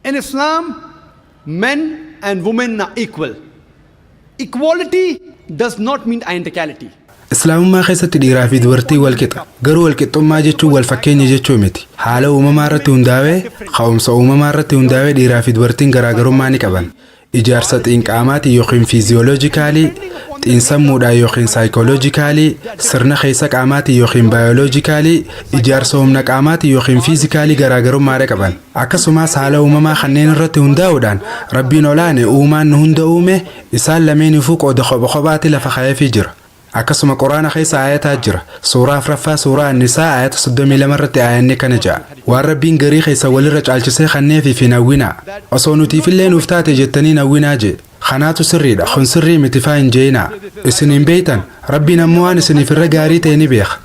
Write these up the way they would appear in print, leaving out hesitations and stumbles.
In Islam, men and women are equal. Equality does not mean identicality. Islaamummaa keessatti dhiiraa fi dubartii wal qixa. Garuu wal qixxummaa jechuun wal fakkeenya jechuu miti. Haala uumamaa irratti hundaa'ee, ka'umsa uumamaa irratti hundaa'ee dhiiraa fi dubartiin garaagarummaa ni qaban. Ijaarsa xiinqaamaatiin yookiin physiologically, xiinsammuudhaan yookiin psychologically, sirna keessa qaamaatiin yookiin biologically, ijaarsa humna qaamaatiin yookiin physically garaagarummaadha qaban. Akkasumas haala uumamaa kanneen irratti hundaa'uudhaan Rabbiin olaane uumaan nu hunda uume isaan lameeniifuu qooda kopha kophaatti lafa kaa'eefii jira. Akkasuma Quraana keessa aayataa jira. Suuraa 4ffaa, suuraa Annisaa, aayata 32 irratti aayanni kana ja'a: "Waan Rabbiin garii keessa walirra caalchisee kanneefii fi nawwinaa. Osoo nutiifillee nuuf taate jettanii nawwinaa," jee. Kanaatu sirriidha. Kun sirrii miti faa hin jeenaa. Isin hin beeytan. Rabbiin ammoo waan isiniif irra gaarii ta'e ni beeka.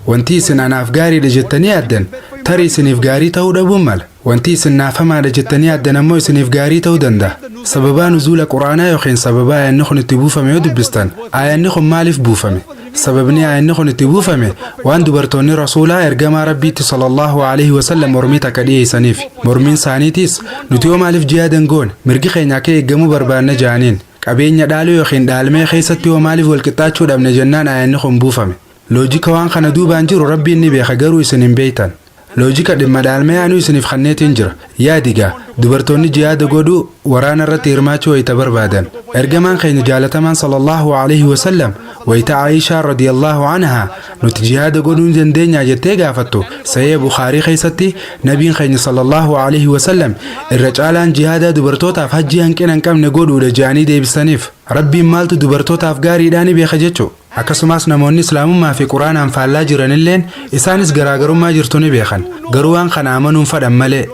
Wanti isin anaaf gaariidha jettanii yaaddan tarii isiniif gaarii ta'uu dhabuun mala. Wanti isin naafamaadha jettanii yaaddan ammoo isiniif gaarii ta'uu danda'a. Sababaa nuzuula Quraanaa yookiin sababaa aayanni kun itti buufame yoo dubbistan, aayanni kun maaliif buufame? Sababni aayanni kun itti buufame waan dubartoonni Rasuulaa, ergamaa Rabbiitti, sallallahu alaihi wasallam mormii takka dhiyeessaniif. Mormiin isaaniitis, "Nuti yoo maaliif jihaadan goone? Mirgi keenya akka eeggamuu barbaanna," jaaniin. "Qabeenya dhaaluu yookiin dhaalmee keessatti yoo maaliif walqixxaachuu dhabne?" jennaan aayanni kun buufame. Loojika waan kana duubaan jiru Rabbiin ni beeka, garuu isin hin beeytan. Loojika dhimma dhaalmee anuu isiniif kanneetiin jira. Yaadigaa, dubartoonni jihaada godhuu, waraana irratti hirmaachuu wayita barbaadan, ergamaan keenya jaalatamaan sallallahu alaihi wasallam wayita Aayishaa radiyallahu anhaa "Nuti jihaada godhuu ni dandeenyaa?" jettee gaafattu, Sahih Bukaarii keessatti nabiin keenya sallallahu alaihi wasallam "Irra caalaan jihaadaa dubartootaaf hajjii hanqina hin qabne godhuudha," jedhanii deebisaniif. Rabbiin maaltu dubartootaaf gaariidhaa ni beeka jechuu. Akkasumas namoonni Islaamummaa fi Quraanaan faallaa jiranilleen isaanis garaagarummaa jirtu ni beekan, garuu waan kana amanuun fadhan malee.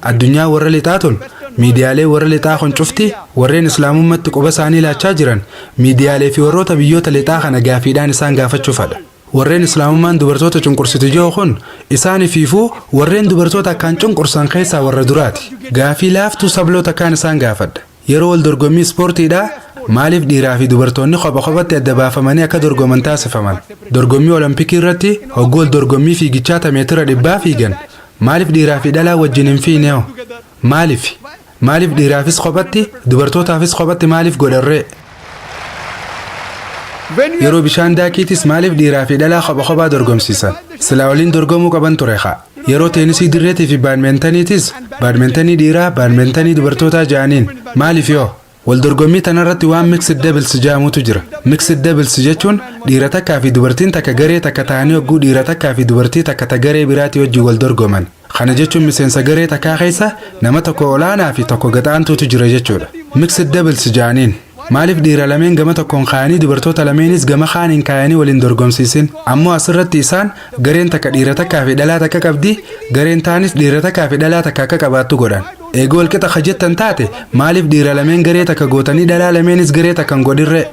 Addunyaa warra lixaa tun, miidiyaalee warra lixaa kun cufti, warreen Islaamummatti quba isaanii laachaa jiran, miidiyaalee fi warroota biyyoota lixaa kana gaafiidhaan isaan gaafachuu fadha. Warreen Islaamummaan dubartoota cunqursitu jiru kun isaanifiifuu warreen dubartoota akkaan cunqursan keessaa warra duraati. Gaafii laaftuu sabloota kaan isaan gaafadha. Yeroo wal dorgommii ispoortiidhaa maaliif dhiiraa fi dubartoonni kopha kophatti adda baafamanii akka dorgoman taasifaman? Dorgommii Olompikii irratti hogguu wal dorgommii fiigichaa ta meetira 100 fiigan maaliif dhiiraa fi dhalaa wajjin hin fiineho? Maaliif? Maaliif dhiiraafis kophatti, dubartootaafis kophatti maaliif godharree? When you Yeroo bishaan daakiitis maaliif dhiiraa fi dhalaa kopha kophaa dorgomsiisan? Silaa waliin dorgomuu qaban ture haa. Yeroo teenisii dirreetii fi baadmintaniitis baadmintanii dhiiraa, baadmintanii dubartootaa ja'aniin maaliif yoo? Wal dorgommii tanarratti waan mixed doubles jedhamutu jira. Mixed doubles jechuun dhiira takkaa fi dubartiin takka garee takka ta'anii hogguu dhiira takkaa fi dubartii takka ta garee biraatii wajjin wal dorgoman. Kana jechuun miseensa garee takkaa keessa nama tokko olaanaa fi tokko gaxaantuutu jira jechuudha. Mixed doubles ja'aniin. Maaliif dhiira lameen gama tokkoon kaayanii, dubartoota lameenis gama kaaniin kaayanii waliin dorgomsiisin? Ammoo asirratti isaan gareen takka dhiira takkaa fi dhalaa takka qabdi, gareen taanis dhiira takkaa fi dhalaa takka akka qabaattu godhan. Eegoo walqixa kajettan taate, maaliif dhiira lameen garee takka gootanii dhalaa lameenis garee takka hin godhirree?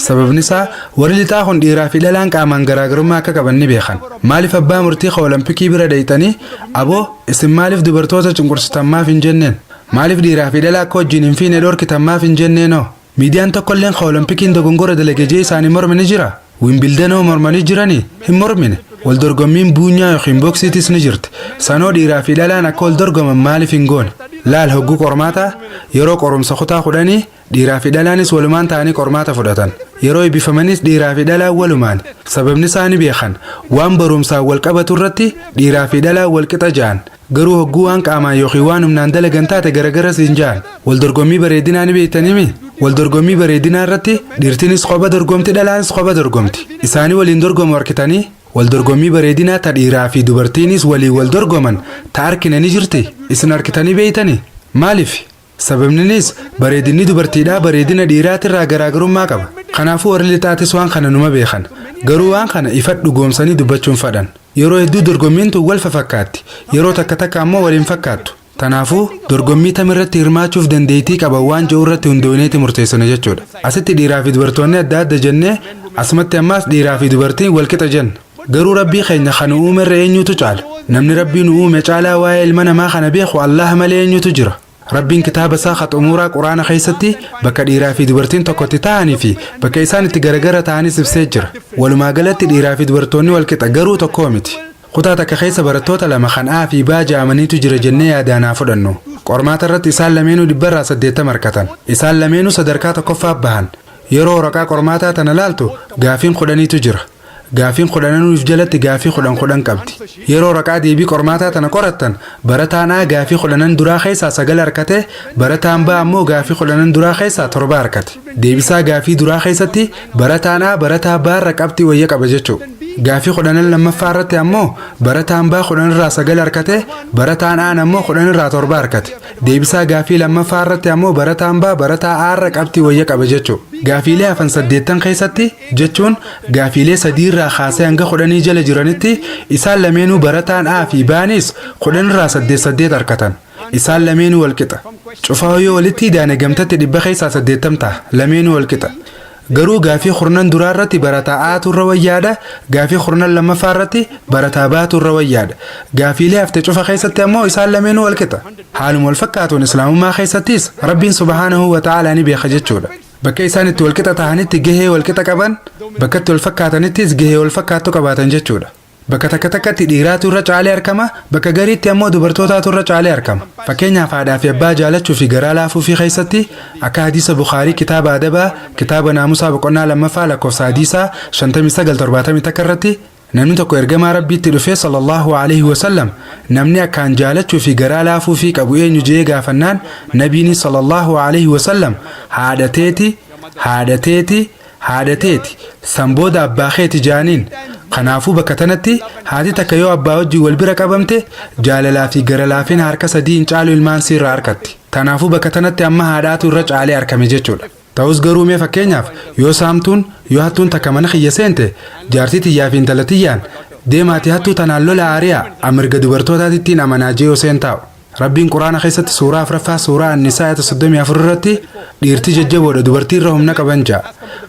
Sababni isaa warri lixaa kun dhiiraa fi dhalaan qaamaan garaagarummaa akka qaban ni beekan. Maaliif abbaa murtii Olompikii bira dheeyxanii, "Aboo, isin maaliif dubartoota cunqursitan?" maaf hin jenneen? Maaliif dhiiraa fi dhalaa akka wajjin hin fiine dhorkitan maaf hin jenneenoo? Miidiyaan tokkolleen Olompikiin dogongora dalagee isaanii morme ni jira? Wiimbildanoo mormanii jiranii? Hin mormine. Wal dorgommiin buunyaa yookiin boksiitis ni jirti. Sanoo dhiiraa fi dhalaan akka wal dorgoman maaliif hin goone? Laal, hogguu qormaataa, yeroo qorumsa kutaa 10, dhiiraa fi dhalaanis walumaan ta'anii qormaata fudhatan. Yeroo eebbifamanis dhiiraa fi dhalaan walumaan. Sababni isaanii beekan, waan barumsaan wal qabatu irratti dhiiraa fi dhalaan wal qixa ja'an. Garuu hogguu waan qaamaan yookiin waan humnaan dalagan taate garagaras hin ja'an. Wal dorgommii bareedinaa ni beektaniimi? Wal dorgommii bareedinaa irratti dhiirtinis kopha dorgomti, dhalaanis kopha dorgomti. Isaanii waliin dorgomu harkitanii? Wal dorgommii bareedinaa ta dhiiraa fi dubartiinis walii wal dorgoman ta arkine ni jirti? Isin harkitanii beeytanii? Maaliif? Sababninis bareedinni dubartiidhaa bareedina dhiiraatirraa garaagarummaa qaba. Kanaafuu warri lixaatis waan kana numa beekan, garuu waan kana ifa dhugoomsanii dubbachuun fadhan. Yeroo hedduu dorgommiin tun wal fakkaatti, yeroo takka takka ammoo waliin fakkaattu. Kanaafuu dorgommii tamirratti hirmaachuuf dandeettii qaban waan jiru irratti hundooneeti murteessina jechuudha. Asitti dhiiraa fi dubartoonni adda adda jennee, asumatti ammaas dhiiraa fi dubartiin walqixa jenna. Garuu Rabbii keenya kan uumerra eenyutu caala? Namni Rabbiin uume caalaa waa'ee ilma namaa kana beeku Allah malee eenyutu jira? Rabbiin kitaaba isaa xumuraa Quraana keessatti bakka dhiiraa fi dubartiin tokkotti ta'anii fi bakka isaan itti garagara ta'anis ibsee jira. Walumaa galatti dhiiraa fi dubartoonni walqixa, garuu tokkoo miti. Kutaa takka keessa barattoota lama kan A fi B ja'amaniitu jira jennee yaadaan haa fudhannu. Qormaata irratti isaan lameenuu 80% harkatan. Isaan lameenuu sadarkaa tokkoffaa bahan. Yeroo waraqaa qormaataa tana laaltu gaafiin 10tu jira. Gaafiin 10nuuf jalatti gaafii 10 10 qabdi. Yeroo waraqaa deebii qormaataa tana qorattan, barataan A gaafii 10n duraa keessaa 9 harkate, barataan B ammoo gaafii 10n duraa keessaa 7 harkate. Deebisaa gaafii duraa keessatti barataan A barataa B irra qabxii wayya qaba jechuudha. Gaafii 10n lammaffaa irratti ammoo barataan B 10 irraa 9 harkate, barataan A ammoo 10 irraa 7 harkate. Deebisaa gaafii lammaffaa irratti ammoo barataan B barataa A irra qabxii wayya qaba jechuudha. Gaafiilee hafan 80 keessatti, jechuun gaafiilee 3 irraa kaasee hanga 10 jala jiranitti, isaan lameenuu barataan A fi B'nis 10 irraa 8 8 harkatan. Isaan lameenuu walqixa. Cufaa yoo walitti idaane gamtatti 80% ta'a. Lameenuu walqixa. Garuu gaafii 10 duraa irratti barataa A'tu irra wayyaadha. Gaafii 10 lammaffaa irratti barataa B'tu irra wayyaadha. Gaafiilee hafte cufa keessatti ammoo isaan lameenuu walqixa. Haaluma wal fakkaatuun Islaamummaa keessattis Rabbiin subhaanahu wa ta'aalaa ni beeka jechuudha. Bakka isaan itti walqixa tahanitti gahee walqixa qaban, bakka itti wal fakkaatanittis gahee wal fakkaattu qabaatan jechuudha. Bakka takka takkatti dhiiraatu irra caalee argama, bakka gariitti ammoo dubartootaatu irra caalee argama. Fakkeenyaaf, haadhaa fi abbaa jaalachuu fi garaa laafuu fi keessatti, akka hadiisa Bukaarii kitaaba adabaa, kitaaba naamusaa, boqonnaa lammaffaa, lakkoofsa hadiisaa 5971 irratti, namni tokko ergamaa Rabbiitti dhufee sallallahu alaihi wasallam namni akkaan jaalachuu fi garaa laafuu fi qabu eenyu jee gaafannaan, nabiini sallallahu alaihi wasallam haadha teeti, haadha teeti, haadha teeti, san booda abbaa keeti jaaniin. Kanaafuu bakka tanatti haati takka yoo abbaa wajjin wal bira qabamte jaalalaa fi gara laafina harka sadii hin caalu ilmaan siirraa harkatti. Kanaafuu bakka tanatti amma haadhaatu irra caalee argame jechuudha. Ta'us garuu mee fakkeenyaaf yoo saamtuun, yoo hattuun takka mana kiyya seente, jaartii tiyyaa fi intala tiyyaan deemaati hattuu tanaan lola aari'a, mirga dubartootaatittiin amanaa jee yoo seen taa'u. Rabbiin Quraana keessatti suuraa afraffaa, suuraa Annisaa, ayata 34 irratti dhiirti jajjaboodha, dubartii irra humna qaban ja'a.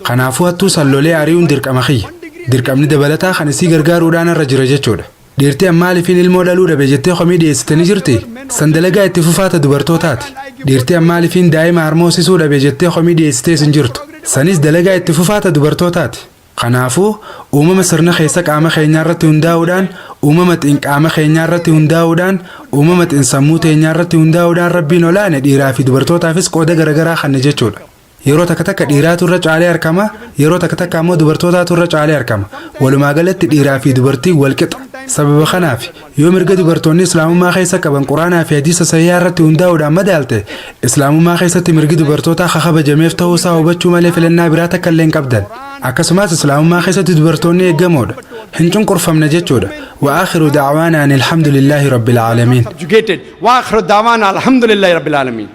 Kanaafuu hattuu san lolee ari'uun dirqama kiyya. Dirqamni dabalataa kan isii gargaaruudhaan irra jira jechuudha. Dhiirti ammaaliifin ilmoo dhaluu dhabe jettee komii dhiyeessite ni jirti? San dalagaa itti fufaata dubartootaati. Dhiirti ammaaliifin daa'ima harmoosisuu dhabe jettee komii dhiyeessitees hin jirtu. Sanis dalagaa itti fufaata dubartootaati. Kanaafuu uumama sirna keessa qaama keenyaa irratti hundaa'uudhaan, uumama xiinqaama keenyaa irratti hundaa'uudhaan, uumama xiinsammuu teenyaa irratti hundaa'uudhaan Rabbiin olaane dhiiraa fi dubartootaafis qooda garaagaraa kanne jechuudha. Yeroo takka takka dhiiraatu irra caalee argama, yeroo takka takka ammoo dubartootaatu irra caalee argama. Walumaa galatti dhiiraa fi dubartiin wal qixa. Sababa kanaaf yoo mirga dubartoonni Islaamummaa keessa qaban Quraanaa fi hadiisa sahihaa irratti hundaa'uudhaan madaalte, Islaamummaa keessatti mirgi dubartootaa kabajameef ta'uusaa hubachuu malee filannaa biraa takka illee hin qabdan. Akkasumas Islaamummaa keessatti dubartoonni eeggamoodha. Hin cunqurfamne jechuudha. وآخر دعوانا أن الحمد لله رب العالمين. Subjugated. وآخر دعوانا الحمد لله رب العالمين.